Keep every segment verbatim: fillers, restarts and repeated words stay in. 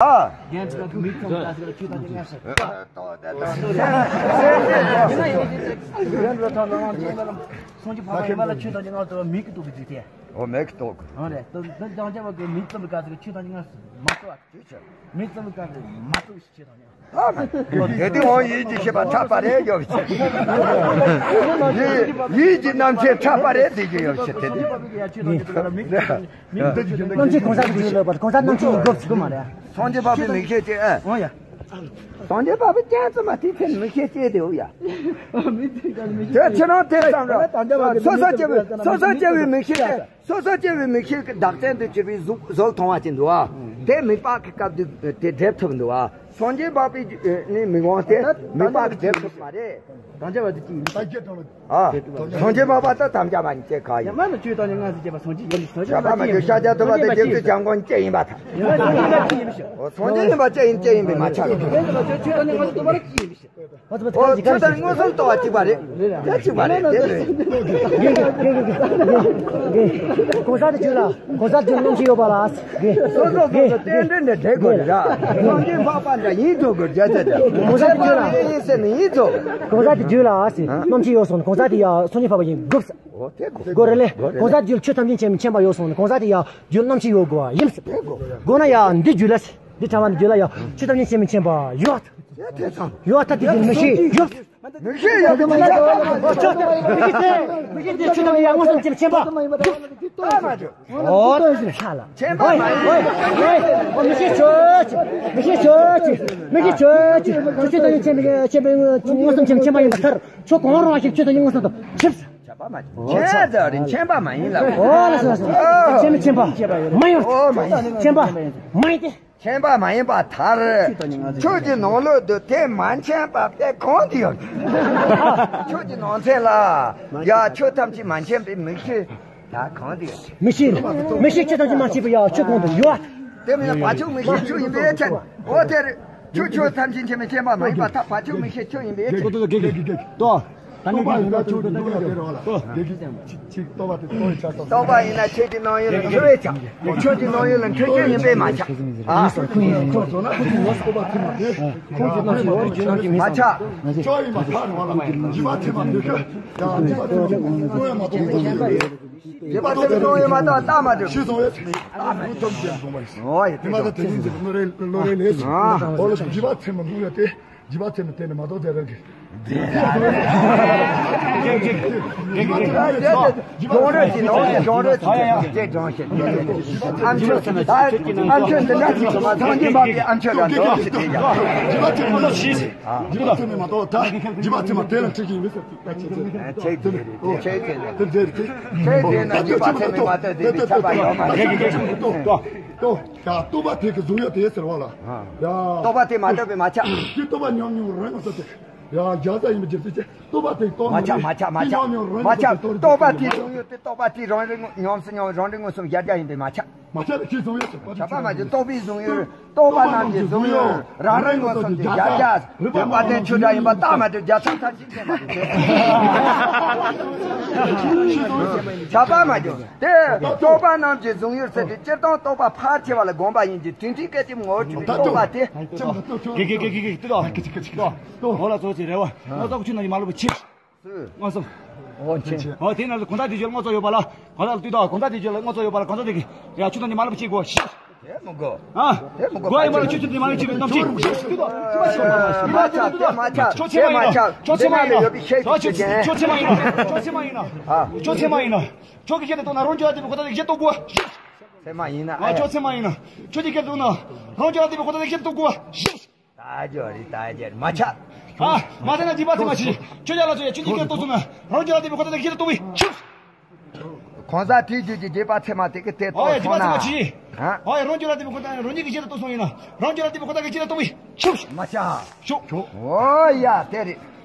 ཨ། རྒན་ཚོས་མིག་བཙུམ་དགའ་ཟེར་ཆོས་དང་ཉི་ང་ཟེར། སངས་རྒྱས་འཕགས་པ་ཡིན་པ་ལ་ཆོས་དང་ཉི་ང་ཟེར་བ་མིག་གིས་རྟོགས་པའི་རྫུས་ཏེ། ཨོ་མིག་གིས་རྟོགས། ཨོ་རེད། དེ་དེ་ལྗང་ཅ་བ་གི་མིག་བཙུམ་དགའ་ཟེར་ཆོས་དང་ཉི་ང་ཟེར་མ་གཏོགས་པ། མིག་བཙུམ་དགའ་ཟེར་མ་གཏོགས་ཆོས་དང་ཉི་ང་། ཨ་མ། དེ་དུས་འོང་ཡིད་ཀྱི་ཤེས་པ་ཐར་པ་རེད་ཡོད་ཤེས། ཡིད་ཡིད་ཀྱི་རྣམ་ཤེས་ཐར་པ་རེད་དེ་ཀྱི་ཡོད་ཤེས་དེ་དུས། རྣམ་ཤེས་གང་ཟག་གི་རྒྱུད་ལ་ཡོད་པ་གང་ཟག་རྣམ་ཤེས་ཡིན་དགོས་ཟེར་གི་མ་རེད། སངས་རྒྱས་འཕགས་པའི་མིག་ཤེས་ཅན། ཨོ་ཡ། སངས་རྒྱས་འཕགས་པའི་སྤྱན་ཙམ་མ་དེ་ཚེ་མིག་ཤེས་ཅན་དེ་འོ་ཡ། དེ་ཁྱེད་རང་དེ་ཙམ་ར། སོ་སོ་སྐྱེ་བོའི་སོ་སོ་སྐྱེ་བོའི་མིག་ཤེས་ཅན། སོ་སོ་སྐྱེ་བོའི་མིག་ཤེས་ཀྱི་བདག་རྐྱེན་དུ་གྱུར་པའི་གཟུགས་གཟུགས་མཐོང་བ་ཅན་འདུག་ཨ། དེ་མིག་པགས་ཀྱི་སྐབས་དུ་དེ་སྒྲིབ་ཐུབ་འདུག་ཨ། སངས་རྒྱས་འཕགས་པའི་ནི་མིག་དབང་དེ་མིག་པགས་ཀྱིས་སྒྲིབ་ཐུབ་མ་རེད། དམ་བཅའ་བ་དེ་ཅི་ཡིན། ཨ། སངས་རྒྱས་འཕགས་པ་དང་དམ་བཅའ་བ་གཉིས་ཀ་ཡིན། ཡ་མ་ན་ཆོས་དང་ཉི་ང་ཟེར་བྱས་པ་སངས་རྒྱས་ཡིན། སངས་རྒྱས་ཤཱཀྱ་ཐུབ་པ་དང་རྗེ་བཙུན་བྱམས་མགོན་གཅིག་ཡིན་པ་དང་། ཡ་མ་ན་ཆོས་དང་ཉི་ང་ཟེར་བྱས་པ་སངས་རྒྱས་ཡིན་མི་ཤེས། སངས་རྒྱས་ཡིན་པ་གཅིག་ཡིན་གཅིག་ཡིན་པས་མ་ཆགས། ཡ་མ་ན་ཆོས་དང་ཉི་ང་ཟེར་བྱས་པ་གཅིག་ཡིན་མི་ཤེས། ཨོ་ཆོས་དང་མངོན་སུམ་རྟོགས་པ་གཅིག་པ་རེད། དེ་གཅིག་པ་རེད་དེ་རེད། གང་ཟག་དེ་རྒྱུད་ལ་གང་ཟག་རྒྱུད་རྣམ་ཤེས་ཡོད་པ་ལ། སོ་སོ་སོ་སོ་རྟེན་འབྲེལ་འདི་འགྲིག་དགོས་རེད་ར། སངས་རྒྱས་འཕགས་པ་འདྲ་ཡིན་ཐུབ་དགོས་རྒྱ་ཆ་འདྲ། གང་ཟག་དེ་རྒྱུད་ལ་ཡིན་ཟེར་ནས་ཡིན་ཐུབ། གང་ཟག་དེ་རྒྱུད་ལ་རྣམ་ཤེས་ཡོད་སོང་ན་གང་ཟག་དེ་ཡ་སངས་རྒྱས་འཕགས་པ་ཡིན་དགོས། འོ་དེ་དགོས་དགོས་རེད་ལེ། གང་ཟག་རྒྱུད་ཆོས་ཐམས་ཅད་མཁྱེན་མཁྱེན་པ་ཡོད་སོང་ན་གང་ཟག་དེ་ཡ་རྒྱུད་རྣམ་ཤེས་ཡོད་དགོས་པ་ཡིན། དགོས་ན་ཡ་འདི་རྒྱུད་ལ་འདི་ཕྲ་བ་འདི་རྒྱུད་ལ་ཡ་ཆོས་ཐམས་ཅད་མཁྱེན་མཁྱེན་པ་ཡོད། ཡོད་ད་དེ་དེ་མི་ཤེས་ཡོད། མི་ཤེས་ཡོད་པའི་ཆོས་དང་ཡང་མངོན་སུམ་མཁྱེན་པ། ཨོ་ལ་ཤ་ལ། མཁྱེན་པ་མ་ཡིན། མི་ཤེས་ཆོས་ཅི། མི་ཤེས་ཆོས་ཅི། མི་ཤེས་ཆོས་ཅི། ཆོས་ཅི་དང་ཡང་མཁྱེན་པའི་མཁྱེན་པའི་མངོན་སུམ་མཁྱེན་མཁྱེན་པ་ཡིན་པ་ལྟར་ཆོས་གང་རུང་བ་ཞིག་ཆོས་དང་ཡང་མངོན་སུམ་དུ་ཆིབས། མཁྱེན་པ་མ་ཡིན། མཁྱེན་པ་མ་ཡིན་ལ། ཨོ་ལ་ཤ་ལ་ཤ་ལ། མཁྱེན་མཁྱེན་པ་མ་ཡིན། མཁྱེན་པ་མ་ཡིན་ཏེ། མཁྱེན་པ་མ་ཡིན་པ་མཐར། ཆོས་ཀྱི་ནང་ལོགས་དུ་དེ་མ་མཁྱེན་པ་དཔེ་གང་དུ་ཡོད། ཆོས་ཀྱི་ནང་ཚན་ལ་ཡ་ཆོས་ཐམས་ཅད་མ་མཁྱེན་པའི་མིག་ཤེས་ད་གང་དུ་ཡོད། མིག་ཤེས་མིག་ཤེས་ཆོས་ཐམས་ཅད་མ་མཁྱེན་པའི་ཡ་ཆོས་གང་དུ་ཡོད། དེ་མིན་ན་བ་ཕྱུགས་མིག་ཤེས་ཆོས་ཡིན་པའི་ཕྱིར། འོ་དེར་ཆོས་ཆོས་ཐམས་ཅད་མཁྱེན་པའི་མཁྱེན་པ་མ་ཡིན་པ་མཐར་བ་ཕྱུགས་མིག་ཤེས་ཆོས་ཡིན་པའི་ཕྱིར། ཏོ། རྟོག་པ་ཡིན་ན་ཆོས་ཀྱི་ནང་ཡོད་དེ་རོ་ལ། ཆིག་ཆིག་རྟོག་པ་དེ་རྟོག་པའི་ཆ་ཚང་། རྟོག་པ་ཡིན་ན་ཆོས་ཀྱི་ནང་ཡོད་ལ་འཁྲུལ་བའི་ཆ། ཆོས་ཀྱི་ནང་ཡོད་ལ་འཁྲུལ་རྐྱེན་ཡིན་པས་མ་ཆགས། ཨ། ཁོང་ཡིན་ན་ཆོས་ཀྱི་ནང་ཡོད་ལ་འཁྲུལ་རྐྱེན་མ་ཆགས། ཆོས་ཡིན་པ་ཐག་རིང་བ་ལ་འཇིགས་པ་ཐེབས་པ་འདོད་ཤོག་ཡ་འཇིགས་པ་ཐེབས་པ་འདོད་ཤོག་འཇིགས་པ་ཐེབས་པ་འདོད་ཤོག་ཡིན་མ་གཏོགས་རྟགས་མ་འདོད། ཤེས་སོང་ཡོད། ཨ་མ་འདོད། ཐོབ་ཅེས་གསུངས་པ་ཡིན། ཨོ་ཡ། དེ་མ་ཐག་དེ་ཡིན་གྱི་བློ་རེ་བློ་རེ་ལས་སོང་། ཨོ་ལ་འཇིགས་པ་ཐེབས་མ་འདུག་ཡ་དེ། འཇིགས་པ་ཐེབས་ནས་དེ་ནས་མ་གཏོགས་དེ་རང་གི། གཞུང་རོལ་གྱི་ནང་གཞུང་རོལ་གྱི་ལྕེ་སྦྱོང་བྱེད། ཨ་མཆོད་ཨ་མཆོད་འདི་འདྲ་ཞིག་མ་ཚང་གི་མ་པའི་ཨ་མཆོད་ར་འདོགས་ཤིག་དེ་ཡ། འཇིགས་པ་ཐེབས་མ་གཏོགས་ད་འཇིགས་པ་ཐེབས་མ་གཏོགས་ད་འཇིགས་པ་ཐེབས་མ་དེ་ལ་འཁྲིད་ཀྱི་ཡིན་མི་ཟེར། ཁྱེད་ཀྱིས་ཁྱེད་ཀྱིས་ན་འཇིགས་པ་ཐེབས་མི་མ་གཏོགས་དེ་དེ་ཁྱབ་པ་ཡོད་མ་རེད། ཡ། རྟོག་པ་དེ་གི་བཟུང་ཡོད་དེ་ཟེར་བ་ལ། ཡ། རྟོག་པ་དེ་མ་གཏོགས་པའི་མ་ཆགས། དེ་རྟོག་པ་ཉམས་མྱོང་རང་ངོ་ཚ་དེ། ཡ་རྒྱ་ས་ཡིན་པ་རྒྱ་སེ་ཆེ་རྟོག་པ་དེ་རྟོག་མ་ཆགས་མ་ཆགས་མ་ཆགས་མ་ཆགས། རྟོག་པ་དེ་བཟུང་ཡོད་དེ་རྟོག་པ་དེ་རང་རེ་ངོ་ཉམས་སུ་མྱོང་རང་རེ་མངོན་སུམ་གཞལ་བྱ་ཡིན་པས་མ་ཆགས། མ་ཆགས་པའི་ཆོས་བཟུང་ཡོད་ཟེར་བ། ཆགས་པ་མ་ཆགས། རྟོག་པའི་བཟུང་ཡོད། རྟོག་པ་རྣམས་ཀྱི་བཟུང་ཡོད། རང་རེ་མངོན་སུམ་གྱི་གཞལ་བྱ། རིག་པ་དཔལ་ལྡན་ཆོས་སྒྲ་ཡིན་པ་རྟགས་མ་གྲུབ་རྒྱ་ཚ་ཐམས་ཅད་མཁྱེན་པ་དེ། ཆགས་པ་མ་ཆགས། དེ་རྟོག་པ་རྣམས་ཀྱི་བཟུང་ཡོད་ཟེར་ཏེ་སྤྱིར་བཏང་རྟོག་པ་ཕལ་ཆེ་བ་ལ་དགོངས་པ་ཡིན་གྱི་དོན་མཐུན་སྐད་ཅིག་ངོ་བོར་གྱུར་པའི་རྟོག་པ་དེ། གེ་གེ་གེ་གེ་གེ་ཏི་ཏོ། གེ་གེ་གེ་གེ་ཏི་ཏོ། ངོ་ལ་ཚོགས་ཀྱི་རེ་བ། ང་ཚོ་ཆུ་ནང་གི་མ་ལུས་པ་ཆེ། སུ། མངོན་སུམ། ཨོ་ཆེ། ཨོ་དེ་ན་གང་ཟག་དེ་རྒྱུད་ལ་མངོན་རྟོགས་ཡོད་པ་ལ། གང་ཟག་ལ་ལྟོས་དང་གང་ཟག་དེ་རྒྱུད་ལ་མངོན་རྟོགས་ཡོད་པ་ལ་གང་ཟག་དེ་གིས་ཡ་ཆོས་དང་ཉི་མ་ལུས་པ་ཆེ་དགོས་ཤེས། དེ་མི་དགོས། ཨ། དེ་མི་དགོས། ཡོད་པ་ལ་ཆོས་ཆོས་དང་ཉི་མ་ལུས་པ་ཆེ་བའི་རྣམ་ཆོས། མ་ཆགས་དེ་མ་ཆགས། ཆོས་ཆེ་མ་ཡིན་ན། ཆོས་ཆེ་མ་ཡིན་ན། ཆོས་ཆེ་མ་ཡིན་ན། ཆོས་ཆེ་མ་ཡིན་ན། ཆོས་ཀྱི་ཆེད་དུ་རྟོགས་ན་རང་རྒྱུད་ལ་ལྟོས་པའི་ཁོ་ཐག་དེ་གི་ཆེད་རྟོགས་དགོས། ཆེ་མ་ཡིན་ན། ཨ་ཆོས་ཆེ་མ་ཡིན་ན། ཆོས་ཀྱི་ཆེད་དུ་རྟོགས་ན་རང་རྒྱུད་ལ་ལྟོས་པའི་ཁོ་ཐག་དེ་གི་ཆེད་རྟོགས་དགོས། ད་ཅོ་རི་ད་ཅེར་མ་ཆགས། ཨ། མ་ཟེར་ན་འཇིགས་པ་ཚིམ་མ་ཆི། ཁྱོད་ཅག་ལ་ཚོ་ཡ་ཁྱོད་ཀྱི་སྐད་རྟོགས་སོང་ན་རང་རྒྱུད་ལ་དེ་བས་ཁོ་ཐག་ལ་ཁྱེད་ལ་རྟོགས་པའི་ཆུ། གང་ཟག་དེའི་རྒྱུད་ཀྱི་འཇིགས་པ་ཚིམ་མ་དེ་གི་དེ་ཨོ་ཡ་རྟོགས་འཇིགས་པ་སོང་ན། ཚིམ་མ་ཆི། ཧ། ཨོ་ཡ་རང་རྒྱུད་ལ་དེ་བས་ཁོ་ཐག་རང་ཉིད་ཀྱི་ཁྱེད་ལ་རྟོགས་སོང་ཡིན་ན་རང་རྒྱུད་ལ་དེ་བས་ཁོ་ཐག་གི་ཁྱེད་ལ་རྟོགས་པའི་ཆུ། མ་ཆ། ཆུ། ཆུ། ཨོ་ཡ་དེ་རེད།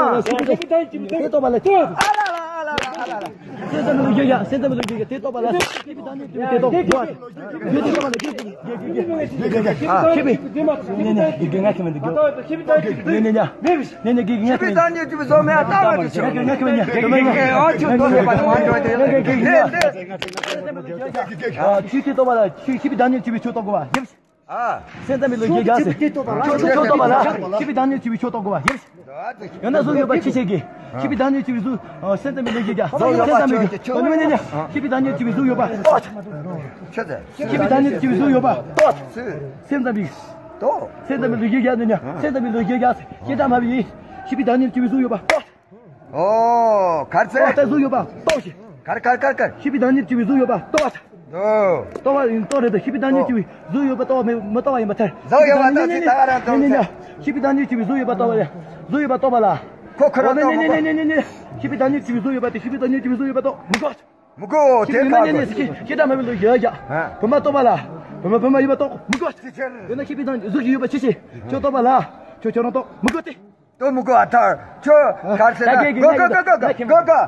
ཨ། ཤེས་པའི་བདག་ཉིད་ཀྱི་བུ་དེ་རྟོགས་པ་ལ། ཨ་ལ་ལ་ཨ་ལ་ལ་ཨ་ལ་ལ། སེམས་ཙམ་པའི་ལུགས་རྒྱུད་ཡ། སེམས་ཙམ་པའི་ལུགས་རྒྱུད་ཡ། དེ་རྟོགས་པ་ལ། ཤེས་པའི་བདག་ཉིད་ཀྱི་བུ་དེ་རྟོགས་པ། རྒྱུད་དེ་རྟོགས་པ་ལ། རྒྱུད་དེ་རྟོགས་པ་ལ། ཤེས་པའི། ནས་ནས་དགེ་རྒན་ང་ཁྱེད་མི་འདུག་ནས་ནས་ནས་དགེ་རྒན་ང་ཁྱེད་མི་འདུག་ནས་ནས་དགེ་རྒན་ང་ཁྱེད་མི་འདུག་ང་ཁྱེད་མི་འདུག་ཨ་ཆུ་དོ་ནས་པ་ནི་མ་འགྲོ་དེ་ནས་དགེ་རྒན་ང་ཁྱེད་མི་འདུག་ཨ་ཆུ་དེ་རྟོགས་པ་ལ། ཆུ་ཤེས་པའི་བདག་ཉིད་ཀྱི་བུ་ཆུ་རྟོགས་དགོས་པ། ཡིན། ཨ། སེམས་ཙམ་པའི་ལུགས་རྒྱུད་ཡ། ཆུ་དེ་རྟོགས་པ་ལ། ཆུ་ཆུ་རྟོགས་པ་ལ། ཤེས་པའི་བདག་ཉིད་ཀྱི་བུ་ཆུ་རྟོགས་དགོས་པ། ཡིན། ཡང་ན་གཟུགས་ཡོད་པ་ཆུ་ཤེས་ཀྱི། ཤེས་པའི་བདག་ཉིད་ཀྱི་བུ་གཟུགས། ཨ། སེམས་ཙམ་པའི་ལུགས་རྒྱུད་ཡ། གཟུགས་ཡོད་པ་སེམས་ཙམ་པའི་ཆུ་ཆུ་ནས་ནས་ནས་ཤེས་པའི་བདག་ཉིད་ཀྱི་བུ་གཟུགས་ཡོད་པ་རྟོགས། ཆུ་དེ། ཤེས་པའི་བདག་ཉིད་ཀྱི་བུ་གཟུགས་ཡོད་པ་རྟོགས། སེམས་ཙམ་པའི། རྟོགས། སེམས་ཙམ་པའི་ལུགས་རྒྱུད་ཡ། ནས་ནས་སེམས་ཙམ་པའི་ལུགས་རྒྱུད་ཡ། ཤེས་བྱ་སྨྲ་བའི་ཡིན། ཤེས་པའི་བདག་ཉིད་ཀྱི་བུ་གཟུགས་ཡོད་པ་རྟོགས། ཨོ། གར་ཚེ། ཨོ། ད་གཟུགས་ཡོད་པ་རྟོགས་ཤིག་གར་གར་གར་གར། ཤེས་པའི་བདག་ཉིད་ཀྱི་བུ་གཟུགས་ཡོད་པ་རྟོགས་པ། ཨོ། རྟོགས་པ་ཡིན། རྟོགས་རེད་དོ། ཤེས་པའི་བདག་ཉིད་ཀྱི་བུ་གཟུགས་ཡོད་པ་རྟོགས་པ་མི་མི་རྟོགས་པ་ཡིན་པ་ཐལ། གཟུགས་ཡོད་པ་རྟོགས་ཤིག་ད་ག་རང་རྟོགས་ནས་ནས་ནས་ཤེས་པའི་བདག་ཉིད་ཀྱི་བུ་གཟུགས་ཡོད་པ་རྟོགས་པ་ལ། གཟུགས་ཡོད་པ་རྟོགས་པ་ལ། ཁོ་ཁོ་རང་རྟོགས་མི་དགོས། ནས་ནས་ནས་ནས་ཤེས་པའི་བདག་ཉིད་ཀྱི་བུ་གཟུགས་ཡོད་པ་དེ། ཤེས་པའི་བདག་ཉིད་ཀྱི་བུ་གཟུགས་ཡོད་པ་རྟོགས་མི་དགོས། མི་དགོས། དེ་ཁག་གོ། ཤེས་བྱ་སྨྲ་བའི་ལུགས་རྒྱུད་ཡ། བུ་མ་རྟོགས་པ་ལ། བུ་མོ་བུ་མོ་ཡིན་པ་རྟོགས་མི་དགོས། ཡང་ན་ཤེས་པའི་བདག་གཟུགས་ཤིག་ཡོད་པ་ཆུ་ཤེས་ཆུ་རྟོགས་པ་ལ། ཆུ་ཁྱོད་རང་རྟོགས་མི་དགོས་ཏེ། ལྟོས་མི་དགོས་ཨ་ཐར། ཁྱོད་གར་ཟེར་ན་ད་གེ་གེ་གོ་གོ་གོ་གོ་གོ་གོ་གོ།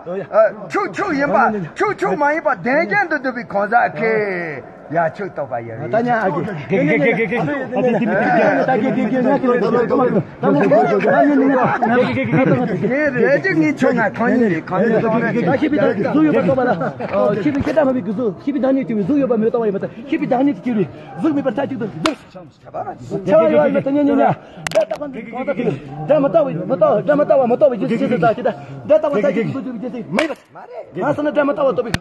ཆུ་ཆུ་ཡིན་པ་ཆུ་ཆུ་མ་ཡིན་པ་བདེན་ཅན་དུ་འདུ་བའི་གང་ཟག་གིས་ཡ་ཆུ་རྟོགས་པ་ཡིན། ད་ཉ་ཨ་གེ་གེ་གེ་གེ་གེ་གེ་ད་གེ་གེ་གེ་ང་གི་ལོ་ད་གེ་གེ་གེ་ང་གི་ལོ་ད་གེ་གེ་གེ་ངས་རེ་ཅིག་ངས་ཆུ་ང་གང་ཡིན་གང་ཡིན་གང་ཡིན། ད་ཤེས་པའི་བདག་གཟུགས་ཡོད་པར་རྟོགས་པ་ལ། ཤེས་པའི་ཤེས་བྱ་སྨྲ་བའི་གཟུགས། ཤེས་པའི་བདག་ཉིད་ཀྱི་བུ་གཟུགས་ཡོད་པ་མི་རྟོགས་པ་ཡིན་པ་ལྟར། ཤེས་པའི་བདག་ཉིད་ཀྱི་བུ་གཟུགས་མེད་པར་མཐའ་གཅིག་ཏུ་འདུ། ཆ་བ་ཡོད་པ་དེ་ཉིད་ཉིད་ཉ། སྒྲ་རྟག་པ་འདི་གང་དག་གི། སྒྲ་མི་རྟག་པའི་མི་རྟག་སྒྲ་མི་རྟག་པ་མི་རྟོགས་པའི་རྒྱུ་ཕྱིར་དུ་ད་ཅི་ད། སྒྲ་རྟག་པ་ད་ཅི་འདུ་འདུ་བའི་རྒྱུ་དེ་མེད་པ། ང་ས་ན་སྒྲ་མི་རྟག་པ་རྟོགས་པའི།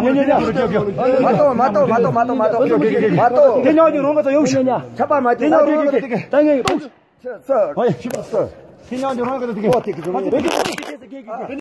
ཉན་ཉན་ཉན། མ་གཏོགས་མ་གཏོགས་མ་གཏོགས་མ་གཏོགས་མ་གཏོགས་མ་གཏོགས། དེ་ཉོ་རྒྱུ་རང་ག་ཚོ་ཡོང་ཤི། ཆད་པ་མ་དེ་ཉོ་རང་ག་ཚོ་དེ་ག་ད་ངས་ཡོང་ཤི། ད་ངས་ཡོང་ཤི། དེ་ཉོ་རྒྱུ་རང་ག་ཚོ་དེ་ག